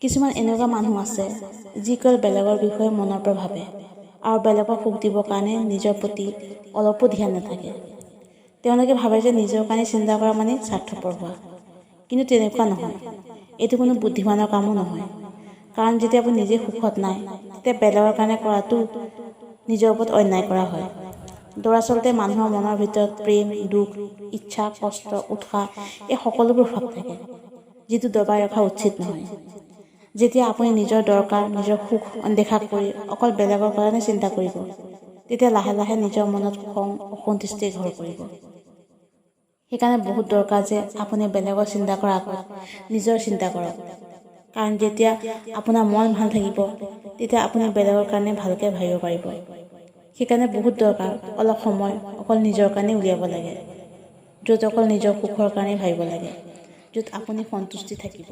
কিছুমান এনেকুৱা মানুহ আছে যি কেৱল বেলেগৰ বিষয়ে মনৰ পৰা ভাবে আৰু বেলেগক সুখ দিবৰ কাৰণে নিজৰ প্ৰতি অলপো ধ্যান নাথাকে। তেওঁলোকে ভাবে যে নিজৰ কাৰণে চিন্তা কৰা মানে স্বাৰ্থপৰ হোৱা। কিন্তু তেনেকুৱা নহয়। এইটো কোনো বুদ্ধিমানৰ কামো নহয়। কাৰণ যেতিয়া আপুনি নিজে সুখত নাই, তেতিয়া বেলেগৰ কাৰণে কৰাটো নিজৰ ওপৰত অন্যায় কৰা হয়। দৰাচলতে মানুহৰ মনৰ ভিতৰত প্ৰেম, দুখ, ইচ্ছা, কষ্ট, উৎসাহ, এই সকলোবোৰ ভাৱ থাকে, যিটো দবাই ৰখা উচিত নহয়। যেতিয়া আপুনি নিজৰ দৰকাৰ, নিজৰ সুখ অনদেখা কৰি অকল বেলেগৰ কাৰণে চিন্তা কৰিব, তেতিয়া লাহে লাহে নিজৰ মনত খং, অসন্তুষ্টিয়ে ঘৰ কৰিব। সেইকাৰণে বহুত দৰকাৰ যে আপুনি বেলেগৰ চিন্তা কৰাৰ আগত নিজৰ চিন্তা কৰক। কাৰণ যেতিয়া আপোনাৰ মন ভাল থাকিব, তেতিয়া আপুনি বেলেগৰ কাৰণে ভালকৈ ভাবিব পাৰিব। সেইকাৰণে বহুত দৰকাৰ, অলপ সময় অকল নিজৰ কাৰণে উলিয়াব লাগে, য'ত অকল নিজৰ সুখৰ কাৰণেই ভাবিব লাগে, য'ত আপুনি সন্তুষ্টি থাকিব।